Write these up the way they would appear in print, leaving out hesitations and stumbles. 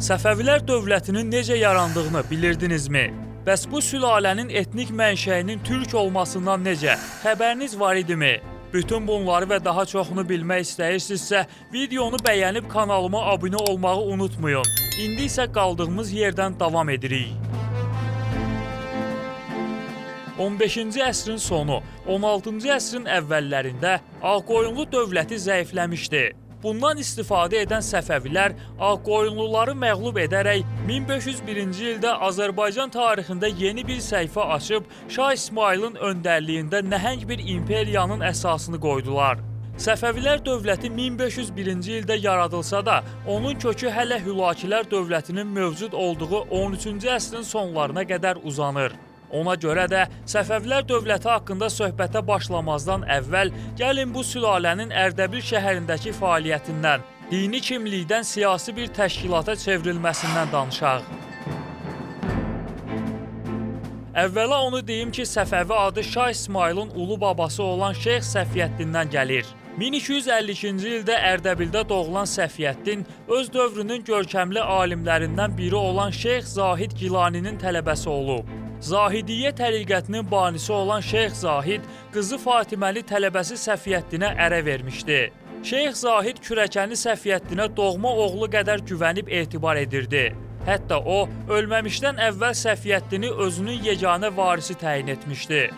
Səfəvilər dövlətinin necə yarandığını bilirdinizmi? Bəs bu sülalənin etnik mənşəyinin türk olmasından necə xəbəriniz var idimi? Bütün bunları və daha çoxunu bilmək istəyirsinizsə, videonu bəyənib kanalıma abunə olmağı unutmayın. İndi isə qaldığımız yerdən davam edirik. 15-ci əsrin sonu, 16-cı əsrin əvvəllərində Ağqoyunlu dövləti zəifləmişdi. Bundan istifadə edən Səfəvilər Ağqoyunluları məğlub edərək 1501-ci ildə Azərbaycan tarixində yeni bir səhifə açıb Şah İsmayılın öndərliyində nəhəng bir imperiyanın əsasını qoydular. Səfəvilər dövləti 1501-ci ildə yaradılsa da, onun kökü hələ Hülakilər dövlətinin mövcud olduğu 13-cü əsrin sonlarına qədər uzanır. Ona görə də Səfəvilər dövləti haqqında söhbətə başlamazdan əvvəl gəlin bu sülalənin Ərdəbil şəhərindəki fəaliyyətindən, dini kimlikdən siyasi bir təşkilata çevrilməsindən danışaq. Əvvəla onu deyim ki, Səfəvi adı Şah İsmayılın ulu babası olan Şeyx Səfiyyəddindən gəlir. 1252-ci ildə Ərdəbildə doğulan Səfiyyəddin öz dövrünün görkəmli alimlərindən biri olan Şeyx Zahid Gilaninin tələbəsi olub. Zahidiyyə təriqətinin banisi olan Şeyx Zahid qızı Fatiməni tələbəsi Səfiyyəddinə ərə vermişdi. Şeyx Zahid kürəkəni Səfiyyəddinə doğma oğlu qədər güvənib etibar edirdi. Hətta o, ölməmişdən əvvəl Səfiyyəddini özünün yeganə varisi təyin etmişdi.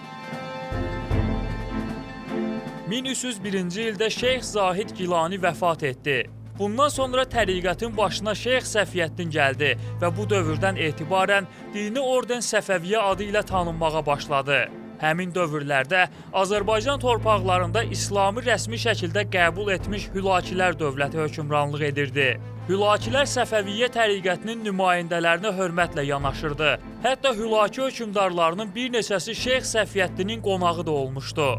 1301-ci ildə Şeyx Zahid Gilani vəfat etdi. Bundan sonra təriqətin başına Şeyx Səfiyyəddin gəldi və bu dövrdən etibarən dini orden Səfəviyyə adı ilə tanınmağa başladı. Həmin dövrlərdə Azərbaycan torpaqlarında İslamı rəsmi şəkildə qəbul etmiş Hülakilər dövləti hökmranlıq edirdi. Hülakilər Səfəviyyə təriqətinin nümayəndələrinə hörmətlə yanaşırdı. Hətta Hülaki hökmdarlarının bir neçəsi Şeyx Səfiyyəddinin qonağı da olmuşdu.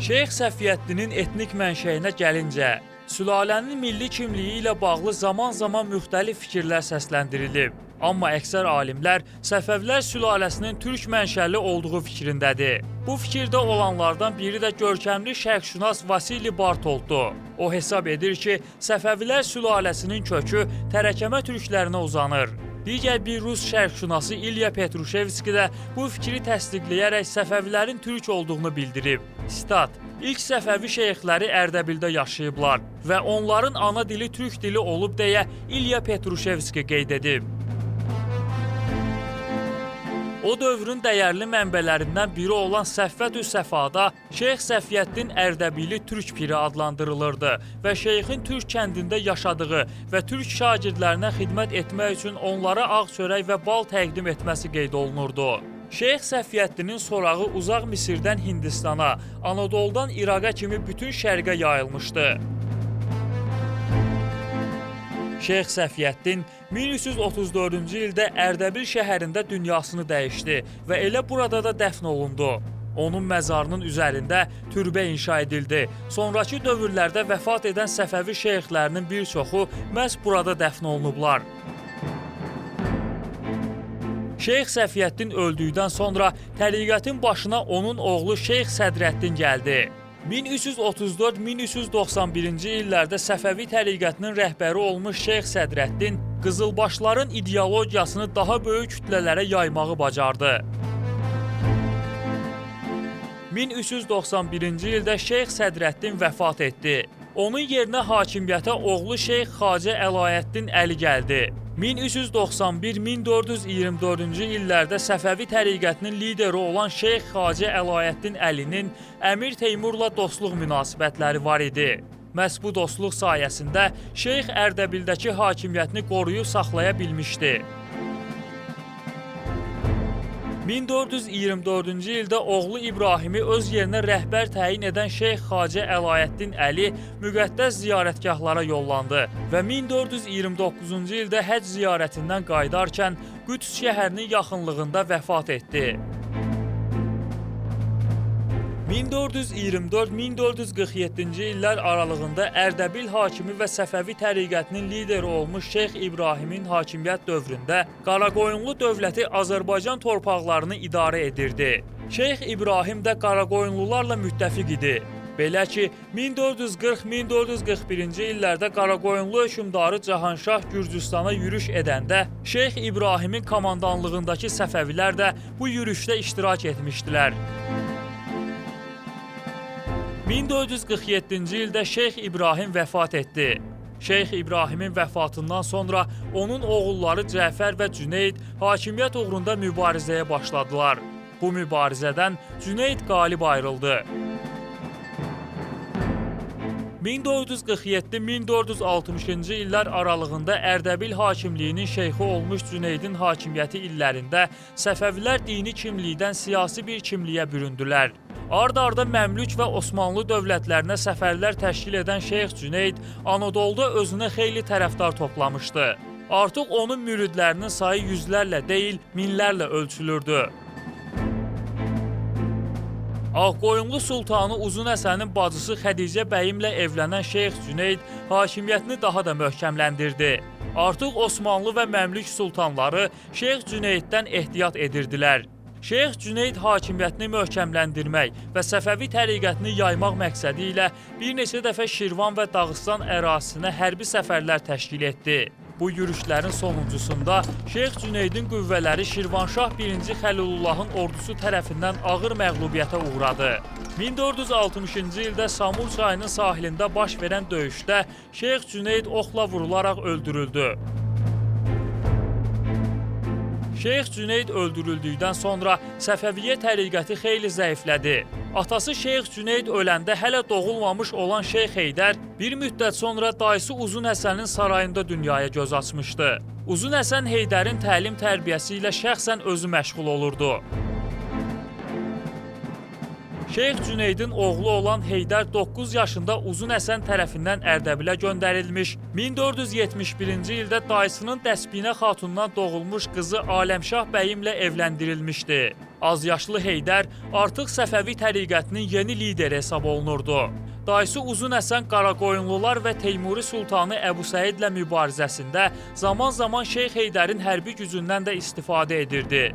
Şeyx Səfiyyəddinin etnik mənşəyinə gəlincə, sülalənin milli kimliyi ilə bağlı zaman-zaman müxtəlif fikirlər səsləndirilib. Amma əksər alimlər Səfəvilər sülaləsinin türk mənşəli olduğu fikrindədir. Bu fikirdə olanlardan biri də görkəmli şərqşünas Vasili Bartolddur. O hesab edir ki, Səfəvilər sülaləsinin kökü tərəkəmə türklərinə uzanır. Digər bir rus şərqşünası İlya Petruşevski də bu fikri təsdiqləyərək Səfəvilərin türk olduğunu bildirib. Sitat: İlk Səfəvi şeyxləri Ərdəbildə yaşayıblar və onların ana dili türk dili olub deyə İlya Petruşevski qeyd edib. O dövrün dəyərli mənbələrindən biri olan Səfvətü Səfada Şeyx Səfiyyəddin Ərdəbili türk piri adlandırılırdı və şeyxin türk kəndində yaşadığı və türk şagirdlərinə xidmət etmək üçün onlara ağ çörək və bal təqdim etməsi qeyd olunurdu. Şeyx Səfiyyəddinin sorağı uzaq Misirdən Hindistana, Anadoludan İraqa kimi bütün şərqə yayılmışdı. Şeyx Səfiyyəddin 1334-cü ildə Ərdəbil şəhərində dünyasını dəyişdi və elə burada da dəfn olundu. Onun məzarının üzərində türbə inşa edildi. Sonrakı dövrlərdə vəfat edən Səfəvi şeyxlərinin bir çoxu məhz burada dəfn olunublar. Şeyx Səfiyyəddin öldükdən sonra təriqətin başına onun oğlu Şeyx Sədrəddin gəldi. 1334-1391-ci illərdə Səfəvi təriqətinin rəhbəri olmuş Şeyx Sədrəddin Qızılbaşların ideologiyasını daha böyük kütlələrə yaymağı bacardı. 1391-ci ildə Şeyx Sədrəddin vəfat etdi. Onun yerinə hakimiyyətə oğlu Şeyx Xacə Əlayəddin Əli gəldi. 1391-1424-cü illərdə Səfəvi təriqətinin lideri olan Şeyx Xacə Əlayəddin Əlinin Əmir Teymurla dostluq münasibətləri var idi. Məhz bu dostluq sayəsində Şeyx Ərdəbildəki hakimiyyətini qoruyub saxlaya bilmişdi. 1424-cü ildə oğlu İbrahimi öz yerinə rəhbər təyin edən Şeyx Xacə Əlayəddin Əli müqəddəs ziyarətgahlara yollandı və 1429-cu ildə həcc ziyarətindən qayıdarkən Qüds şəhərinin yaxınlığında vəfat etdi. 1424-1447-ci illər aralığında Ərdəbil hakimi və Səfəvi təriqətinin lideri olmuş Şeyx İbrahimin hakimiyyət dövründə Qaraqoyunlu dövləti Azərbaycan torpaqlarını idarə edirdi. Şeyx İbrahim də Qaraqoyunlularla müttəfiq idi. Belə ki, 1440-1441-ci illərdə Qaraqoyunlu hökmdarı Cahanşah Gürcüstana yürüş edəndə Şeyx İbrahimin komandanlığındakı Səfəvilər də bu yürüşdə iştirak etmişdilər. 1447-ci ildə Şeyx İbrahim vəfat etdi. Şeyx İbrahimin vəfatından sonra onun oğulları Cəfər və Cüneyd hakimiyyət uğrunda mübarizəyə başladılar. Bu mübarizədən Cüneyd qalib ayrıldı. 1447-1460-cı illər aralığında Ərdəbil hakimliyinin şeyxi olmuş Cüneydin hakimiyyəti illərində Səfəvilər dini kimlikdən siyasi bir kimliyə büründülər. Ard-arda Məmlük və Osmanlı dövlətlərinə səfərlər təşkil edən Şeyx Cüneyd Anadoluda özünə xeyli tərəfdar toplamışdı. Artıq onun müridlərinin sayı yüzlərlə deyil, minlərlə ölçülürdü. Ağqoyunlu sultanı Uzun Həsənin bacısı Xədicə bəyimlə evlənən Şeyx Cüneyd hakimiyyətini daha da möhkəmləndirdi. Artıq Osmanlı və Məmlük sultanları Şeyx Cüneyddən ehtiyat edirdilər. Şeyx Cüneyd hakimiyyətini möhkəmləndirmək və Səfəvi təriqətini yaymaq məqsədi ilə bir neçə dəfə Şirvan və Dağıstan ərazisinə hərbi səfərlər təşkil etdi. Bu yürüşlərin sonuncusunda Şeyx Cüneydin qüvvələri Şirvanşah 1-ci Xəlilullahın ordusu tərəfindən ağır məğlubiyyətə uğradı. 1460-cı ildə Samur çayının sahilində baş verən döyüşdə Şeyx Cüneyd oxla vurularaq öldürüldü. Şeyx Cüneyd öldürüldükdən sonra Səfəviyyə təriqəti xeyli zəiflədi. Atası Şeyx Cüneyd öləndə hələ doğulmamış olan Şeyx Heydər bir müddət sonra dayısı Uzun Həsənin sarayında dünyaya göz açmışdı. Uzun Həsən Heydərin təlim tərbiyəsi ilə şəxsən özü məşğul olurdu. Şeyx Cüneydin oğlu olan Heydər 9 yaşında Uzun Həsən tərəfindən Ərdəbilə göndərilmiş, 1471-ci ildə dayısının Dəspinə xatundan doğulmuş qızı Aləmşah bəyimlə evləndirilmişdi. Azyaşlı Heydər artıq Səfəvi təriqətinin yeni lideri hesab olunurdu. Dayısı Uzun Həsən Qaraqoyunlular və Teymuri sultanı Əbu Səidlə mübarizəsində zaman-zaman Şeyx Heydərin hərbi gücündən də istifadə edirdi.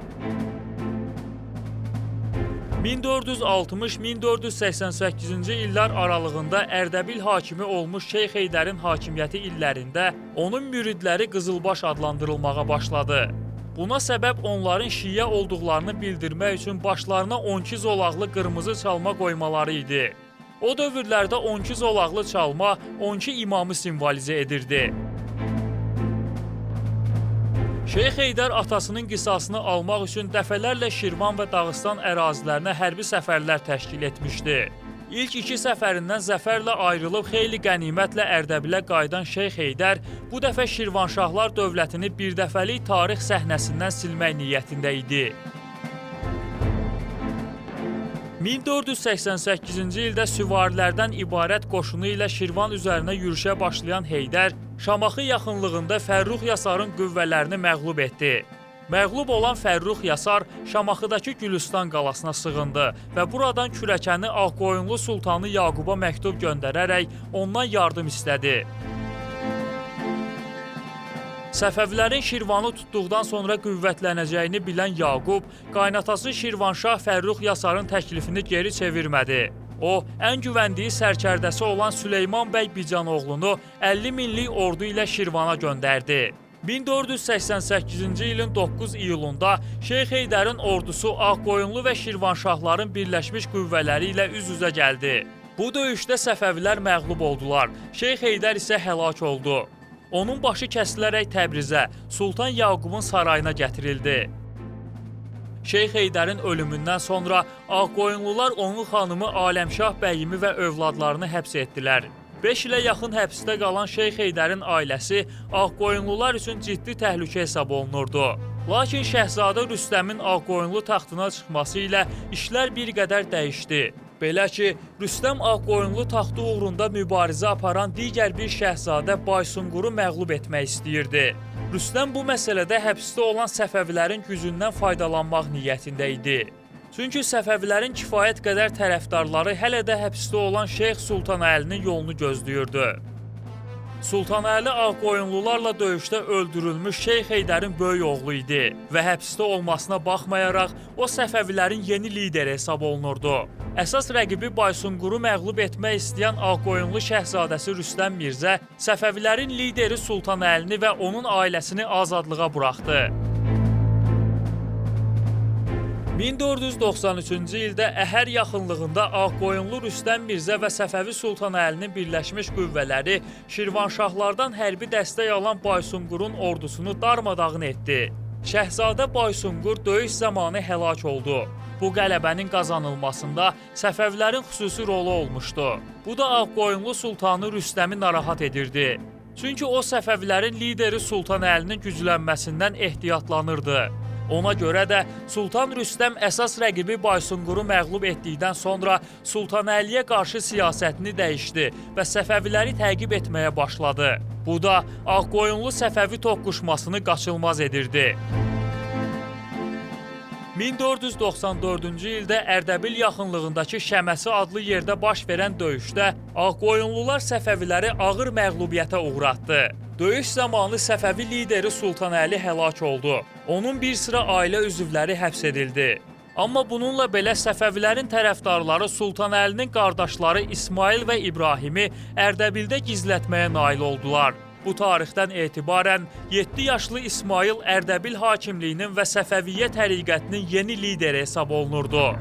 1460-1488-ci illər aralığında Ərdəbil hakimi olmuş Şeyx Heydərin hakimiyyəti illərində onun müridləri Qızılbaş adlandırılmağa başladı. Buna səbəb onların şiə olduqlarını bildirmək üçün başlarına 12 zolaqlı qırmızı çalma qoymaları idi. O dövrlərdə 12 zolaqlı çalma 12 imamı simvolizə edirdi. Şeyx Heydər atasının qisasını almaq üçün dəfələrlə Şirvan və Dağıstan ərazilərinə hərbi səfərlər təşkil etmişdi. İlk iki səfərindən zəfərlə ayrılıb xeyli qənimətlə Ərdəbilə qayıdan Şeyx Heydər bu dəfə Şirvanşahlar dövlətini birdəfəlik tarix səhnəsindən silmək niyyətində idi. 1488-ci ildə süvarilərdən ibarət qoşunu ilə Şirvan üzərinə yürüşə başlayan Heydər, Şamaxı yaxınlığında Fərrux Yasarın qüvvələrini məğlub etdi. Məğlub olan Fərrux Yasar Şamaxıdakı Gülüstan qalasına sığındı və buradan kürəkəni Ağqoyunlu sultanı Yaquba məktub göndərərək ondan yardım istədi. Səfəvilərin Şirvanı tutduqdan sonra qüvvətlənəcəyini bilən Yaqub, qaynatası Şirvanşah Fərrux Yasarın təklifini geri çevirmədi. O, ən güvəndiyi sərkərdəsi olan Süleyman bəy Bicanoğlunu 50 minlik ordu ilə Şirvana göndərdi. 1488-ci ilin 9 iyulunda Şeyx Heydərin ordusu Ağqoyunlu və Şirvanşahların birləşmiş qüvvələri ilə üz-üzə gəldi. Bu döyüşdə Səfəvilər məğlub oldular, Şeyx Heydər isə həlak oldu. Onun başı kəsilərək Təbrizə, Sultan Yaqubun sarayına gətirildi. Şeyx Heydərin ölümündən sonra Ağqoyunlular onun xanımı Aləmşah bəyimi və övladlarını həbs etdilər. 5 ilə yaxın həbsdə qalan Şeyx Heydərin ailəsi Ağqoyunlular üçün ciddi təhlükə hesab olunurdu. Lakin Şəhzadə Rüstəmin Ağqoyunlu taxtına çıxması ilə işlər bir qədər dəyişdi. Belə ki, Rüstəm Ağqoyunlu taxtı uğrunda mübarizə aparan digər bir şəhzadə Baysunquru məğlub etmək istəyirdi. Rüstəm bu məsələdə həbsdə olan Səfəvilərin gücündən faydalanmaq niyyətində idi. Çünki Səfəvilərin kifayət qədər tərəfdarları hələ də həbsdə olan Şeyx Sultan Əlinin yolunu gözləyirdi. Sultan Əli Ağqoyunlularla döyüşdə öldürülmüş Şeyx Heydərin böyük oğlu idi və həbsdə olmasına baxmayaraq o Səfəvilərin yeni lideri hesab olunurdu. Əsas rəqibi Baysunquru məğlub etmək istəyən Ağqoyunlu şəhzadəsi Rüstəm Mirzə Səfəvilərin lideri Sultan Əlini və onun ailəsini azadlığa buraxdı. 1493-cü ildə Əhər yaxınlığında Ağqoyunlu Rüstəm Mirzə və Səfəvi Sultan Əlinin birləşmiş qüvvələri Şirvanşahlardan hərbi dəstək alan Baysunqurun ordusunu darmadağın etdi. Şəhzadə Baysunqur döyüş zamanı həlak oldu. Bu qələbənin qazanılmasında Səfəvilərin xüsusi rolu olmuşdu. Bu da Ağqoyunlu Sultanı Rüstəmi narahat edirdi. Çünki o Səfəvilərin lideri Sultan Əlinin güclənməsindən ehtiyatlanırdı. Ona görə də Sultan Rüstəm əsas rəqibi Baysunquru məğlub etdikdən sonra Sultan Əliyə qarşı siyasətini dəyişdi və Səfəviləri təqib etməyə başladı. Bu da Ağqoyunlu Səfəvi toqquşmasını qaçılmaz edirdi. 1494-cü ildə Ərdəbil yaxınlığındakı Şəməsi adlı yerdə baş verən döyüşdə Ağqoyunlular Səfəviləri ağır məğlubiyyətə uğratdı. Döyüş zamanı Səfəvi lideri Sultan Əli həlak oldu. Onun bir sıra ailə üzvləri həbs edildi. Amma bununla belə Səfəvilərin tərəfdarları Sultan Əlinin qardaşları İsmail və İbrahimi Ərdəbildə gizlətməyə nail oldular. Bu tarixdən etibarən 7 yaşlı İsmail Ərdəbil hakimliyinin və Səfəviyyə təriqətinin yeni lideri hesab olunurdu.